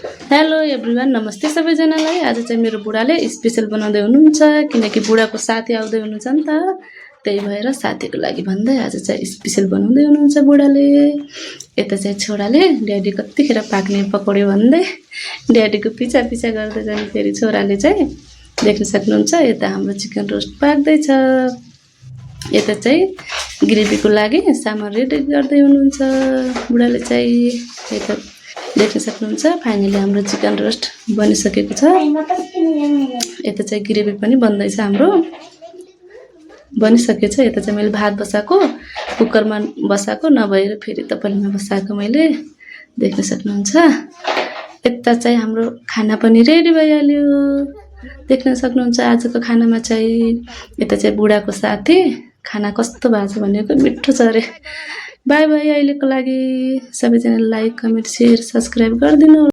Hello everyone, नमस्ते सबैजनालाई। आज चाहिँ मेरो बुढाले स्पेसल बनाउँदै हुनुहुन्छ किनकि बुढाको साथी आउँदै हुनुहुन्छ नि त, त्यही भएर साथीको लागि भन्दै आज चाहिँ स्पेसल बनाउँदै हुनुहुन्छ बुढाले। यता चाहिँ छोराले ड्याडी कतिखेर पाक्ने पकौडे भन्दै ड्याडीको पिछा पिछा गर्दै जाने, फेरि छोराले चाहिँ देख्न सक्नुहुन्छ यता हाम्रो चिकन रोस्ट पाक्दैछ। यता चाहिँ ग्रेभीको लागि सामान रेडी गर्दै हुनुहुन्छ बुढाले चाहिँ। यता देख्न सक्नुहुन्छ फाइनली हाम्रो चिकन रोस्ट बनिसकेको छ। यता चाहिँ ग्रेभी पनि बन्दैछ, हाम्रो बनिसकेको छ। यता चाहिँ मैले भात बसाएको, कुकरमा बसाएको नभएर फेरि तपेलीमा बसाएको मैले, देख्न सक्नुहुन्छ। यता चाहिँ हाम्रो खाना पनि रेडी भइहाल्यो, देख्न सक्नुहुन्छ। आजको खानामा चाहिँ यता चाहिँ बुढाको साथी खाना कस्तो भएको छ भनेको मिठो छ अरे। बाई बाई, अहिलेको लागि सबैजनाले लाइक कमेन्ट सेयर सब्सक्राइब गरिदिनु।